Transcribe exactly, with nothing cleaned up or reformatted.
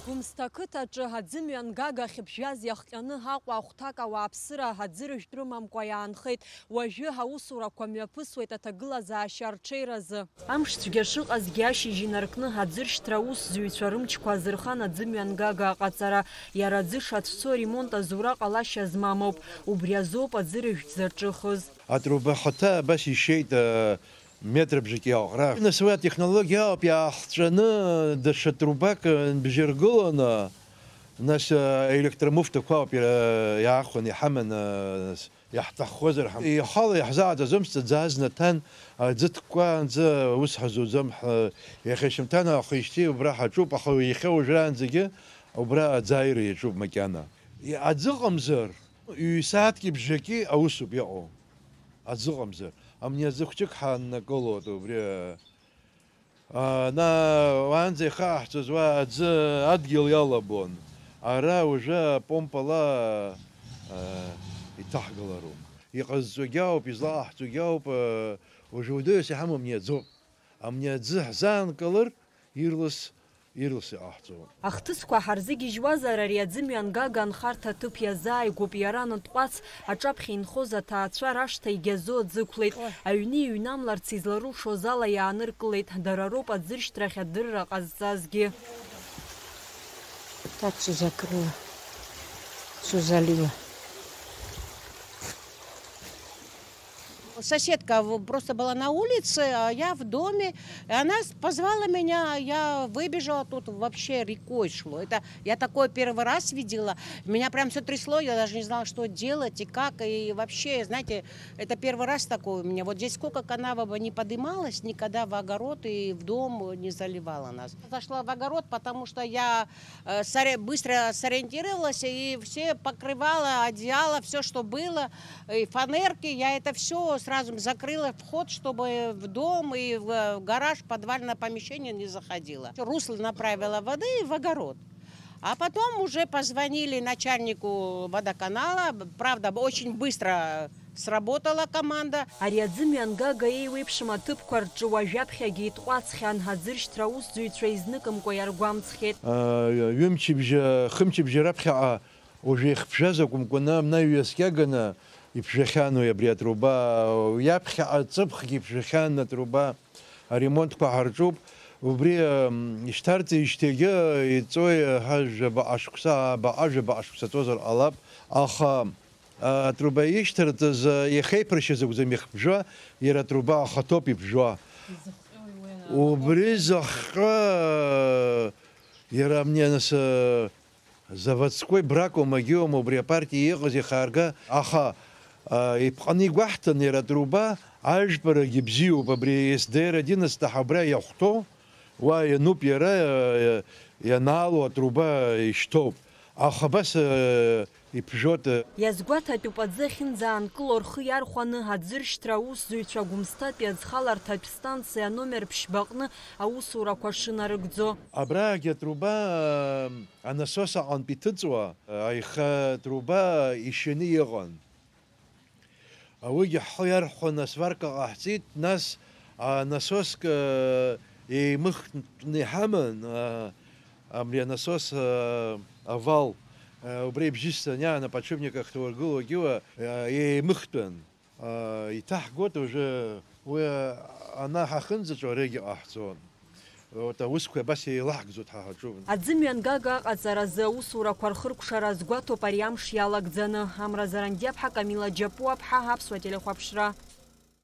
Гәымсҭа ақыҭаҿы аӡымҩангага ахьыԥжәаз иахҟьаны Аҟәа ахәҭак ауааԥсыра аӡырыжәтә рымамкәа иаанхеит. Уажәы аусурақәа мҩаԥысуеит аҭагылазаашьа арҽеиразы. Амш цәгьа шыҟазгьы ашьыжь инаркны аӡыршьҭра аусзуҩцәа рымчқәа азырхан аӡымҩангага аҟаҵара. Иара аӡы шацәцо аремонт азура ҟалашьа змам ауп. Убри азоуп аӡырыжәтә зарҿыхыз. Атруба ахаҭа абас ишеит, метрбжак иаҟәра. Нас уи атехнологиа ауп иааҳҵәаны даҽа трубак нбжьаргыланы, нас аелектромуфтақәа ауп иа-, иаахәаны иҳаманы, нас иаҳҭаххозар ҳам-, ихала иаҳзааӡаӡомызт, аӡы азна ҭан, аӡы ҭкәкәаанӡа ус ҳазуӡом, ҳа, иахьа шьымҭан аахижьҭеи убра ҳаҿуп, аха иахьа уажәраанӡагьы убра аӡы аира иаҿуп макьана. И-, аӡы ыҟамзар, ҩ-сааҭки бжаки аусуп иҟоу. Аӡы ыҟамзар. Амни аӡы хәҷык ҳаннакылоит убри. А, на, уаанӡа ихаҳҵоз уа аӡы адгьыл иалабон. Ара уажәы апомпала, а, иҭаҳгалароуп. Иҟазҵогьы ауп, излаҟаҳҵогьы ауп, а, уажәы уадаҩыс иҳамоу амни аӡоуп. Амни аӡы ҳзаанкылар, ирлас, ирлас иҟаҳҵоит. Ахҭысқәа ҳарзыгьежьуазар, ари аӡымҩангага анхарҭа аҭыԥ иазааигәоуп, иара анытҟәац аҿаԥхьа инхоз аҭаацәа рашҭа игьазо аӡы ықәлеит. Аҩны иҩнамларц изларылшоз ала иааныркылеит, дара роуп аӡыршьҭрахь адырра ҟазҵазгьы. Так всё закрыла, всё залила. Соседка в-, просто была на улице, а я в доме. И она с-, позвала меня, я выбежала, тут вообще рекой шло. Это я такое первый раз видела. Меня прям всё трясло, я даже не знала, что делать и как. И вообще, знаете, это первый раз такое у меня. Вот здесь сколько канава бы не подымалась, никогда в огород и в дом не заливала нас. Зашла в огород, потому что я э, соре-, быстро сориентировалась и все покрывала, одеяла, всё, что было, и фанерки, я это всё сразу закрыла вход, чтобы в дом и в, э, гараж, подвальное помещение не заходило. Русло направила воды в огород. А потом уже позвонили начальнику водоканала, правда, очень быстро сработала команда. Ари аӡымҩангага еиуеиԥшым аҭыԥқәа рҿы уажәаԥхьагьы итҟәацхьан, аӡыршьҭра аусзуҩцәа изныкымкәа иаргәамҵхьеит. Ҩымчыбжьа, хымчыбжьа раԥхьаҟа уажәы иахьԥжәаз акәымкәаны, амнаҩ ҩаскьаганы иԥжәахьан уи абри атруба, иаԥхьаҟа ҵыԥхгьы иԥжәахьан атруба, аремонтқәа ҳарҿуп. Убри, м, ишьҭарҵеижьҭеигьы иҵои ҳажәаба ашықәса, абаҟа жәаба ашықәса ҵуазар ҟалап, аха атруба ишьҭарҵаз, иахьеиԥыршьаз акәӡам ихбжьо, иара атруба ахаҭоуп ибжьо. Убри зыхҟьо, иара амни аныс, заводской бракоума, агьиоума, убри апартиа иҟаз ихаарга, аха, а, иԥҟаны игәаҳҭан иара атруба, ажәпарагьы бзиоуп, абри ес де р одиннадцать ҳәа абра иахәҭоу, уа иануп иара, а, ианаало атруба ишьҭоуп. Аха абас, э, иԥжәоит. Иазгәаҭатәуп аӡы ахьынӡаанкыло рхы иархәаны аӡыршьҭра аусзуҩцәа Гәымсҭатәи аӡхаларҭатә станциа аномер ԥшьбаҟны аусурақәа шынарыгӡо. Абраагьы атруба, э, анасос аҟынтә иҭыҵуа, э, аиха труба ишьаны иҟан. Уигьы ҳхы иархәаны асварка ҟаҳҵеит, нас анасоск, э, еимыхтәны иҳаман, э, абри анасос, э, авал, э, убра ибжьысҭан иааны аподшипник ахь ҭаургылоугьы уа, э, еимыхтәын. Э, иҭаҳгоит уажәы уи, э, ана ҳахынӡаҵәо аригьы ҟаҳҵон. Урҭ аусқәа абас еилаҳкӡоит ҳа ҳаҿу. Аӡымҩангага аҟаҵаразы аусурақәа рхыркәшара азгәаҭоуп ари амш иалагӡаны. Амра Зарандиаԥҳа, Камила Џьапуаԥҳа, Аԥсуа телехәаԥшра.